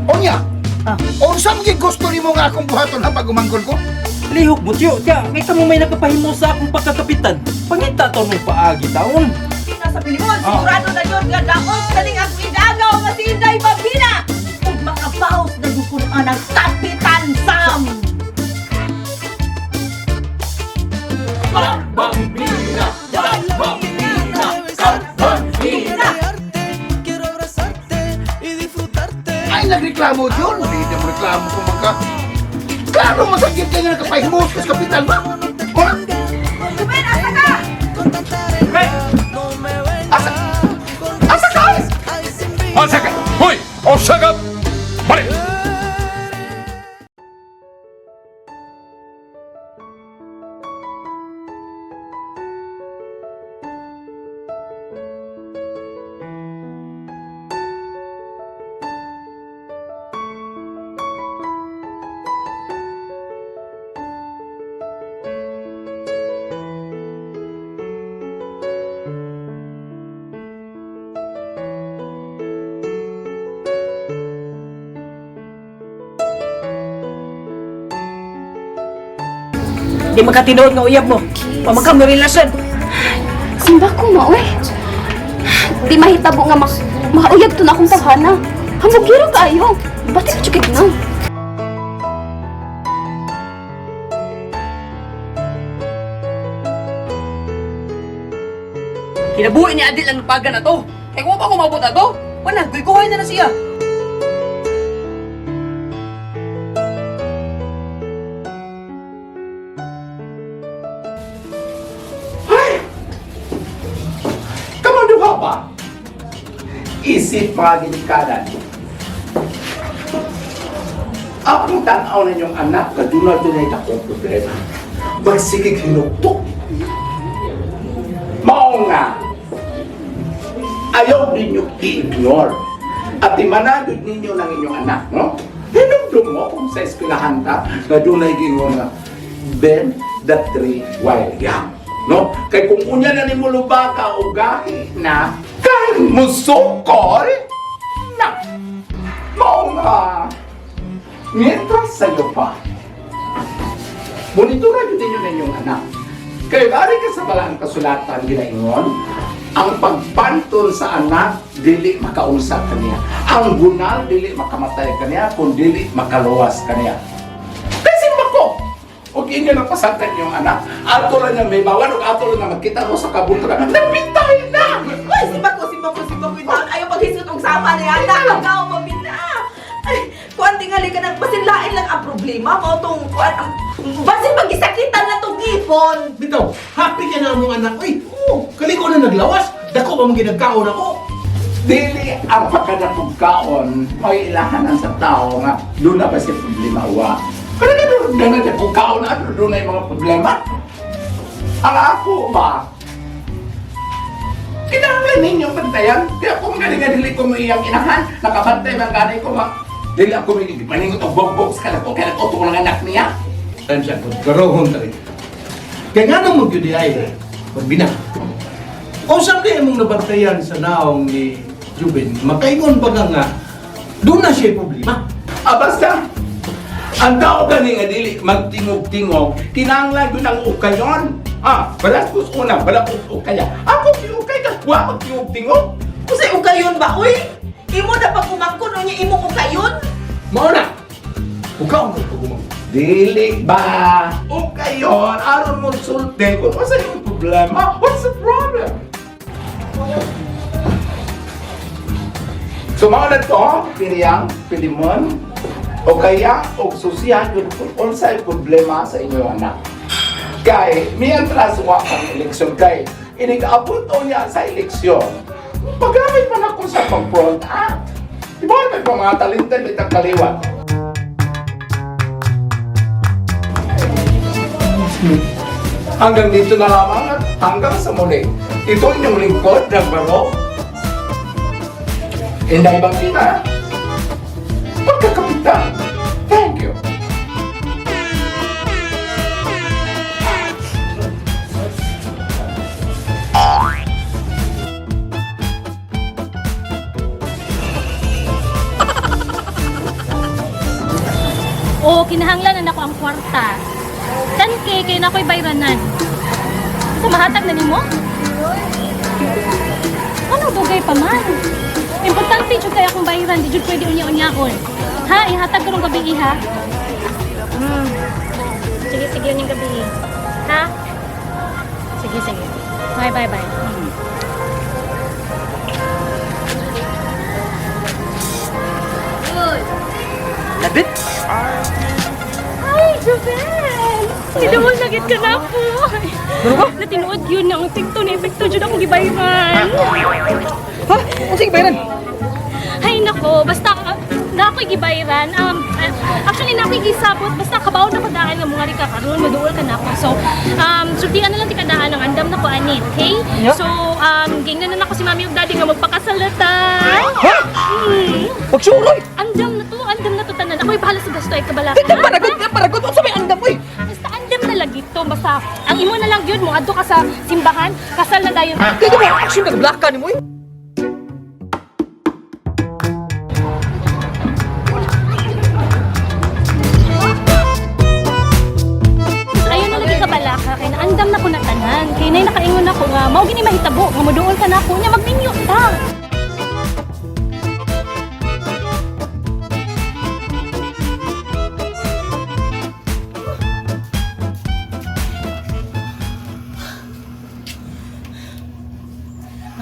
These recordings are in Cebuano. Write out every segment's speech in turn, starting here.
Unya, Ah. unsa man gyud gusto nimo nga akong buhaton ha pag umangkon ko? Lihok mo, tiyo. Tiya, kay kamo may nakapahimo sa akong pagkakapitan. Pangita to nung paagi taon. Tina sa Pilimon, sigurado na yun nga daot kaning ang idagaw nga si Inday Babina. Ug makabaos na gyud kuno ang Kapitan Sam. Bambina! Bambina! Bambina! Quiero abrazarte y disfrutarte. Ay, nagreklamo yun. Hindi mo reklamo kung magka. Klaro, masakit ka nga nakapahimos kas kapitan ba? Ha? Ruben, asa ka? Con tanta arena, no me venga Asa? con Asa ka? ay sin vida. Asa ka? Hoy! Asa ka? Balik! Di makatinuod nga uyab mo. Pamagka mo relasyon. Simba ko maoy. Di mahitabo nga mauyab to na akong tawhana. Hamugiro kaayo. Bati ko chukig na. Kinabuhi ni Adil ang paga na to. Kaya kung pa kumabot na to, wala, guykuhay na na siya. Ay! Kamu duha ba? Isip mga ginikanan. Akong tanaw ninyong anak, kaduna dunay akong problema. Magsigig hinuktok. Mao nga, ayaw ninyo i-ignore. At imanadod ninyo ng inyong anak, no? Hinumdum mo kung sa eskwelahan ta, na dunay gingon nga, bend the tree while young. No? Kay kung unya na nimo lubaka o gahi na, kay musukol na. Mao nga, mientras sa'yo pa, monitora yun ninyo na inyong anak. Kay bari ka sa balaan kasulatan ginaingon, ang pagpanton sa anak dili makaunsa kaniya. Ang bunal dili makamatay kaniya kun dili makaluwas kaniya. Kasi ko, og inyo na pasantan yung anak, ato lang niya may bawan ug ato lang na magkita mo sa kabunturan. Nagpintay na! Uy, simba ko, simba ko, simba ko. Itaon ayaw paghisgot og sama ni anak. Ang gao mabina. Ay, kuan tingali ka nang basin lain lang ang problema mo tong kuan ang basin pagisakitan na tong gipon. Bitaw, happy ka na mong anak. Uy, oo, kaliko na naglawas. Dako pa mong ginagkaon ako. Dili ang pagkadakog kaon may ilahanan sa tao nga doon na ba siya problema wa. Kaya na doon na na kaon na doon na yung mga problema. Ang ako ba? Kinahanglan ninyo bantayan. Kaya kung galing nga dili ko mo iyang inahan, nakabantay man gani ko ma. Dili ako may paningot og bogbog sa kanako kaya nag-uto ko ng anak niya. Time siya, karohon ta rin. Kaya nga nang magyudi ay, pagbina. Kung saan kaya mong nabantayan sa naong ni Juben, makaingon ba ka nga, doon na siya problema. Ah, basta, ang tao gani nga dili magtingog-tingog, kinahanglan yun ang ukayon. Ah, balas kus una, wala kong ukaya. Ako ukay ka, wa magtingog-tingog. Kusay ukayon ba uy? Imo na pag umangkon unya imong ukayon? Mao na! Ukaon ko pag Dili ba? Ukayon, aron mo sulti kung asa yung problema. What's the problem? So mao na to, piriyang, pilimon, o kaya, o susihan yun kung unsay problema sa inyong anak. Kay, mientras wa pang eleksyon kay, inig-abot o niya sa eleksyon, paggamit man ako sa pag-front act. Di ba may mga talented bitang kaliwat? Hanggang dito na lamang at hanggang sa muli. Ito inyong lingkod ng baro. Inday Bangkita. Pagkakapitan. Thank you. kinahanglan na nako ang kwarta. 10K kay na ako'y bayranan. Sa mahatag na nimo? Ano dugay pa man? Importante jud kay akong bayran, di jud pwede unya-unyaon. Ha, ihatag karong gabi iha. Sige, sige unyang gabi. Ha? Sige, sige. Bye, bye, bye. Good. Labit! Ay, Jovel! Tinuod na gid ka na po. Natinuod yun na ang epekto na epekto jud akong gibayran. Ha? Unsa gibayran? Ay nako, basta na ako'y gibayran. Actually na ako'y gisabot basta kabaw na ko daan nga mungari ka karon, moduol ka na ako. So, sultian na lang ti kadaan ang andam na ko ani, okay? Yeah. So, gingnan na nako si mami ug daddy nga magpakasalata. Ha? Hmm. Pagsuroy! Andam na to tanan. Ako'y bahala sa gasto ay kabala. Di ta paragot, di ta paragot. Unsa may andam oy? Basta andam na lagi to. Basta ang imo na lang yun mo adto ka sa simbahan, kasal na dayon. Kay di ba action nagblaka nimo oy? Ayun na lagi ka balaka kay naandam na ko na tanan. Kay nay nakaingon ako nga mao gini mahitabo nga moduol ka na ako nya magminyo ta.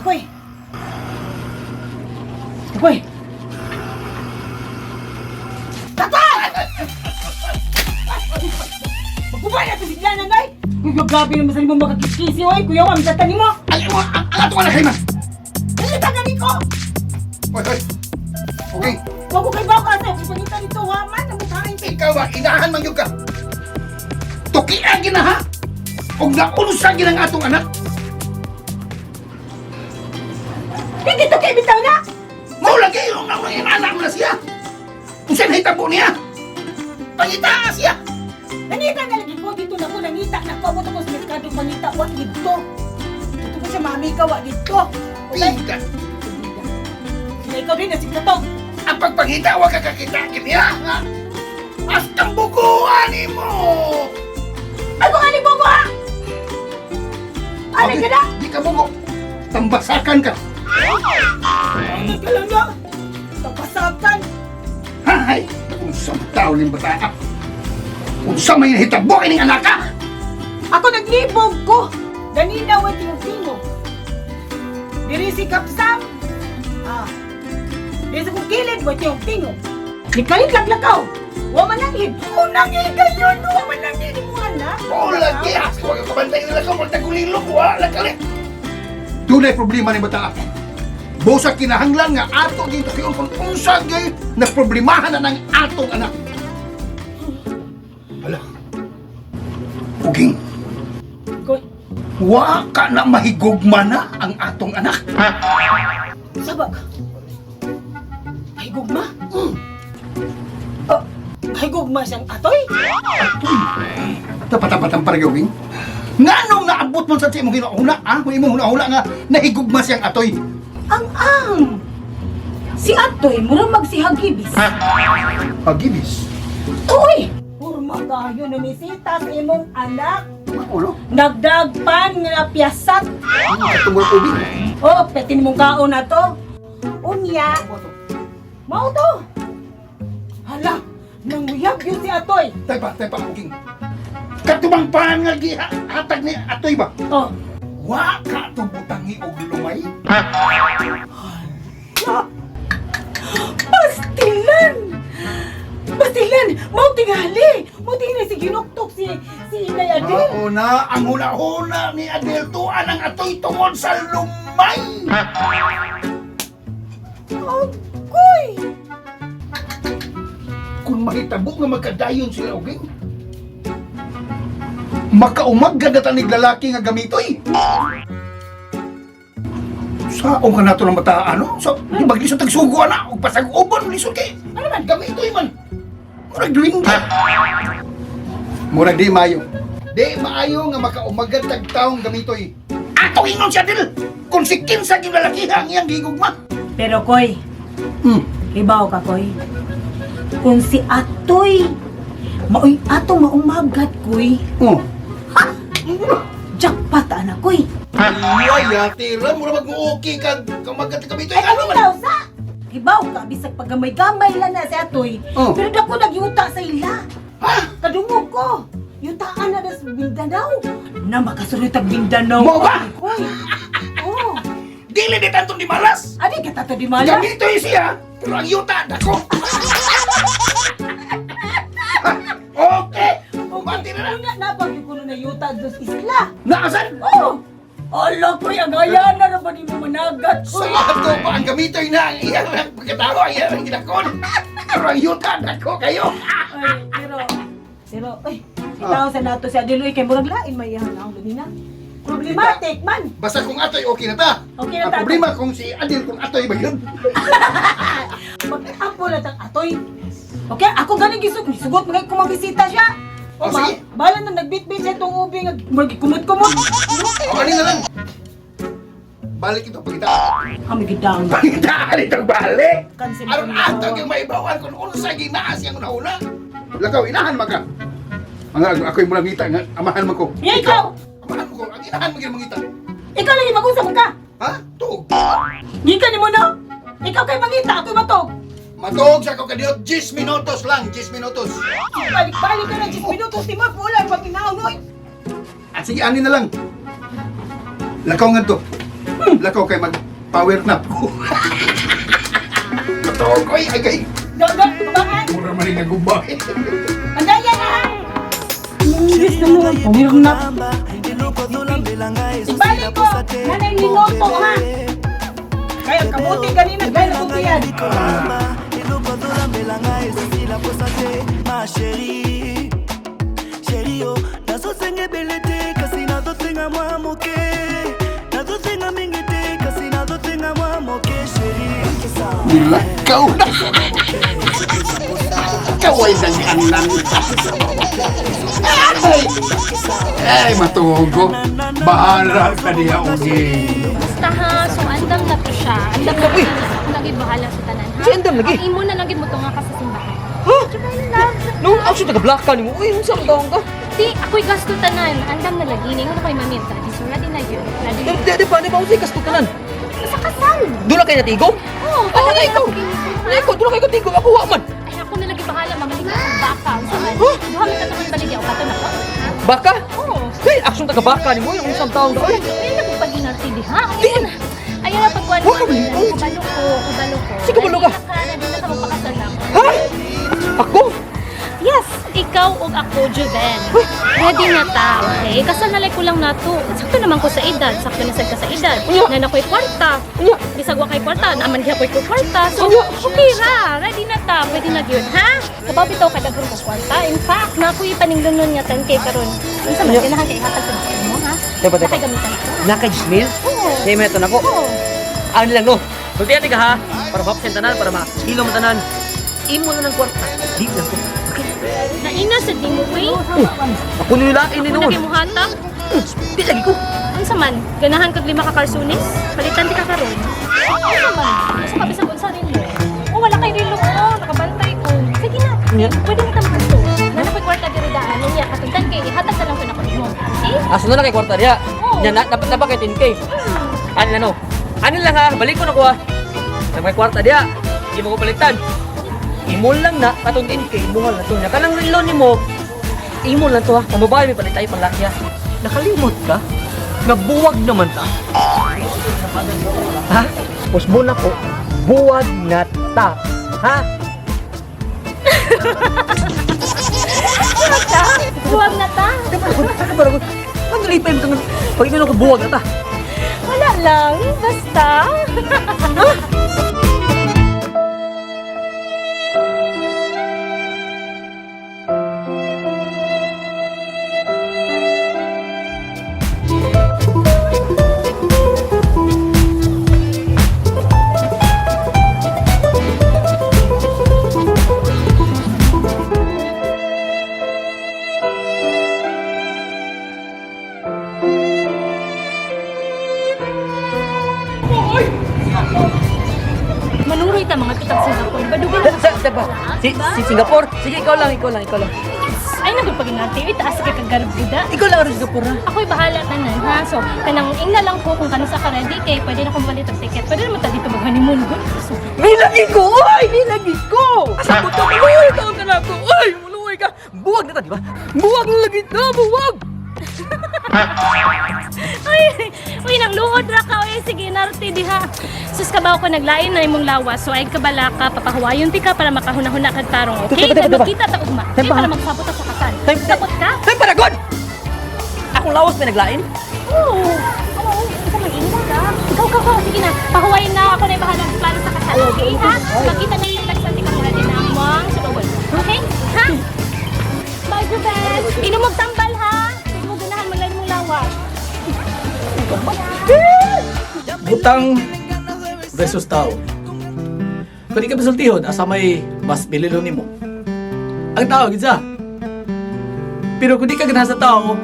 Akoy. Akoy. Tatay! Magubay na ito bigla na, Nay! Kuya, grabe naman sa limang makakiskisi, oy! Kuya, wam, satan mo! Ay, mo, ang ato ka na kay man. Dali ka gani ko! Hoy, hoy. Okay. Huwag ko kay Baka, sir! Ipangita dito, waman! Ang mukhain! Ikaw ba, inahan man yun ka. Tukian gina ha. Og naunsa gina ang atong anak. Hindi to kay bitaw na! Mao lagi yung ang anak mo na siya. Unsa nahitabo niya? Pangitaa siya. Nangita na lagi ko dito na ko, nangita na ko. Abot ako sa merkado, pangita, wa dito. Dito ko siya mami ka, wa dito. Okay? Pita. Na ikaw din, nasig katog. Ang pagpangita wa ka kakita kiniya. Ha? Astang buguan nimo. Ay, kung alin mo ha! Alin ka na? Di ka bugo. Tambasakan ka. Ano ka lang na? Kapasakan! Hay, unsa man tao ning bata? Unsa may nahitabo kining anak ka? Ako naglibog ko! Ganina wa tingo. Diri si Kapsam. Ah. Diri sa kong kilid wa tingo. Nikalit lang lakaw. Wa man ang hid. Unang higayon, wa man ang hid mo anak. Oh, lagi as ko ka kabantay nila sa mga tagulilog wa lagi. Dunay problema ni bata. Busa kinahanglan nga ato dito kiyon kung unsa gyud na problemahan na ng atong anak. Hala. Uging, Koy, wa ka na mahigugma na ang atong anak. saba ka. Ay gugma. Oh, ay gugma siyang atoy. Dapat-dapat ang paragawin. Nganong naabot mo sa imong hinahuna, ah? Kung imong hunahuna nga nahigugma siyang atoy. Ang ang. Si atoy mura magsihagibis. Pagibis. Uy! Purma kayo numisita sa imong anak. Ulo. Nagdagpan nga piyasat. Katungol ubi. Oh, petin mong kaon na to. Unya. Mao to. Hala, nanguyab yun si Atoy. Taypa, taypa, uging. Katubang pan nga gihatag ni atoy ba? Oh, Wa ka tubutangi og lumay? pastilan! Pastilan! Mao tingali! Mao tingali si ginuktok si si Inay Adel. Oo na, ang huna-huna ni Adel tuan ang atoy tungod sa lumay. Agoy! Kung mahitabo nga magkadayon sila uging. Makaumag na tanig lalaki nga gamitoy. Saong ka nato ng mata, ano? So, di ba lisod tagsugo ana? Og pasag-ubon, lisod kay. Ano man, gamitoy man. Murag duwinde. Murag di maayo. Di maayo nga makaumagad tag taong gamitoy. Ato ingon siya dil. Kung si kinsa gyud lalaki ang iyang gigugma. Pero koy, ibaw ka koy. Kung si Atoy Maoy ato maumagat kuy. Oh. Ha! Jackpot anak kuy. Ay, yati ra mura mag-okay ka kamagat ka bito. Ay, Ano man? daw sa? Ibaw ka bisag paggamay-gamay lang na si atoy. Oh. Pero dako nagyuta sa ila. Ha? Kadungog ko. Yutaan na das Mindanao. Na makasunod tag Mindanao. Mo ba? Uy. Oh. Dili di tanto di malas. Adi ka tato di malas. Gamito siya, pero ang yuta dako. Okay. Bati na lang. Una na pag kuno na yuta dos isla. Naasan? Oh. Ala koy ang ayana ra ba nimo managat Sa koy. ato pa ang gamitoy na ang iyang ang pagkatao, ang iyang ang ginakon. Pero ang yuta dako kayo. Ay, pero pero ay itaw sa nato si Adiloy kay murag lain may iyang naong ganina. Problematic man. Basta kung atoy okay na ta. Okay na Ang ta. problema kung si Adil kung atoy ba yun? Mag-ampo na tang atoy. Okay, ako galing gisug, sugot mga kumabisita siya. Oh, sige. Bala na nagbitbit siya itong ubi nga murag kumot-kumot. O ano na lang? Balik ito pagkita. Kami gidang. Pagkitaan itong balik. Cancel Aron ko na. ato yung maibawan kung unsa ginaas yang una-una. Lakaw inahan man ka. Ang ako'y mula ngita nga amahan man ko. Ya, ikaw! Amahan mo ko, ang inahan mo gyud mangita. Ikaw lagi mag-usap man ka. Ha? Tuog. Gikan nimo no? Ikaw kay mangita, ako'y matog. Matuog sa ako kadiyot 10 minutos lang, 10 minutos. Balik-balik ka na 10 minutos ni mo ulan pag inaon oy. At sige, ani na lang. Lakaw nga to. Lakaw kay mag power nap ko. Matuog ko ay kay. Dagat, bakit? Mura man nga gubay. Andayan ha. Yes na mo. Power nap. Ibalik ko. Nanay minuto ha. Kaya kamuti kanina gaya na yan. Ma chérie, chérie, oh, nazosenga ebele te kasi nazosenga mwa moke, nazosenga mingi te kasi nazosenga mwa moke chérie. Lakaw na. Kaway sa si Anan. Ay! Ay, matuog ko. Bahala ka niya, Ugi. Basta ha, so andam na to siya. Andam na to siya. Ako lagi bahala sa tanan ha. Si andam lagi? Ang imo na lang gid mo tunga ka sa simbahan. Ha? No, ako siya taga-black ka nimo. Uy, unsa ang taong ka? Di, ako'y gasto tanan. Andam na lagi. Ningon ko kay mami at daddy. So ready na yun. Ready na. Di, di pa, di pa unsay gasto tanan. Sa kasal. Doon na kay natigom? Oo, Oh, kada ikaw. Ikaw, doon na kay katigom. Ako wa man. Ay, ako na lagi bahala. Mamalig ako baka. Unsa man. Huh? Duha man ka taman baligya o kato na ko. Ha? Baka? Oo. Hey, aksyon taga baka nimo. Uy, unsang taong ka? Uy. Ayun na kung pag-inarte diha. Ayun na. Ayun na pagkuhan Wa ka ba? Uy. Kubalo ko, kubalo ko. Sige, kabalo ka. Ready na ka magpakasal na ako. Ha? Ako? Yes, ikaw ug ako, Juven. Ready na ta, okay? Kasal na ko lang nato. Sakto naman ko sa edad, sakto na sad ka sa edad. Unya. Na nakoy kwarta. Unya. Bisag wa kay kwarta, naaman gyud ko'y kwarta. So, Unya. okay ra, ready na ta, pwede na gyud, ha? Kabaw bitaw ka daghan ko kwarta. In fact, na ako'y paninglonon nga 10K karon. Unsa man Unya. ganahan kay ihatag sa mo, ha? Teka, teka. Nakay gamitan ko. ha? Naka Gismail? Oo. Hey, may na ko. Oo. Ano lang no? Sultihan ka ha? Para ma-absent tanan, para ma-hilom tanan. Imo na ng kwarta. Di lang ko. Okay. Naina sa di mo, uy. Ako nilaki ni Ako na noon. kay muhatag. Di lagi ko. Unsa man, ganahan kag lima ka karsunis? Palitan di ka karon. Unsa man? Unsa ka bisag unsa rin mo? Oh, wala kay relo ko, nakabantay ko. Sige na. Nya. Pwede na tama to. Nana ko'y kwarta diri daan niya katong kay ihatag na lang ko na mo. Okay? Asa na lang kay kwarta diha? Oo. Nya na dapat na ba kay 10K? Ano lang no? Ano lang ha? Balik ko na ko ha. Sa may kwarta diha. Di mo ko palitan. Imo lang na katong 10K imo lang to. Nya kanang relo nimo. Imo lang to ha. Ang babae may palit tayo panlaki ha. Nakalimot ka? Nabuwag naman ta. Ha? Pusbo na ko. Buwag na ta. Ha? Buwag na ta. Di ba? Ano ba? Ano pa yung pag ino ko buwag na ta? Wala lang, basta. Manuroy ta mga tutang Singapore. Badugay na Sa, sa, ba? Si, si Singapore? Sige, ikaw lang, ikaw lang, ikaw lang. Lain na gud pag inarte, uy, taas kay kagarbuda. Ikaw lang rin ka. Ako'y bahala tanan ha. So, kanang ingna lang ko kung kanus ka ready kay pwede na akong palit og ticket. Pwede naman ta dito mag-honeymoon gud. So, Nilagi ko! Uy! Nilagi ko! Asa ko to? Uy! Taon ka na ako! Uy! Muluoy ka! Buwag na ta, di ba? Buwag na lagi na! Buwag! Uy, uy, nang luod ra ka. Uy, sige, narte diha. Sus ka ba ako naglain na imong lawas. So ay kabala ka, papahuwayon ti ka para makahuna-huna kag tarong. Okay? Teka, teka, teka. Magkita ta ugma. Okay, Time pa, para ha? magsabot ta sa kasal. Time, time. Sabot ka? Time para god! Akong lawas may naglain? Oo. Oo, isa man ingon ka. Ikaw ka ko. Sige na, pahuwayon na ako na bahala sa plano sa kasal. Okay, ha? Magkita na yung tagsan ti kang ready na among subawol. Okay? Ha? Bye, Jubel. Inom og tambal ha. Sige mo ganahan maglain mong lawas. Butang versus tao. Kung di ka masultihon, asa may mas bililon nimo. Ang tao, gid siya. Pero kung di ka ganahan sa tao,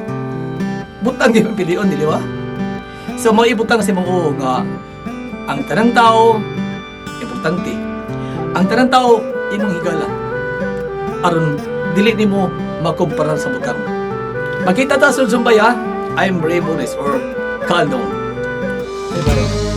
butang di pilion, di ba? So, mo ibutang sa imong uo nga ang tanang tao, importante. Ang tanang tao, imong higala. Aron, dili nimo makumpara sa butang. Makita ta sa Zumbay, ha? I'm Ray Mores or Kalong. Bye-bye.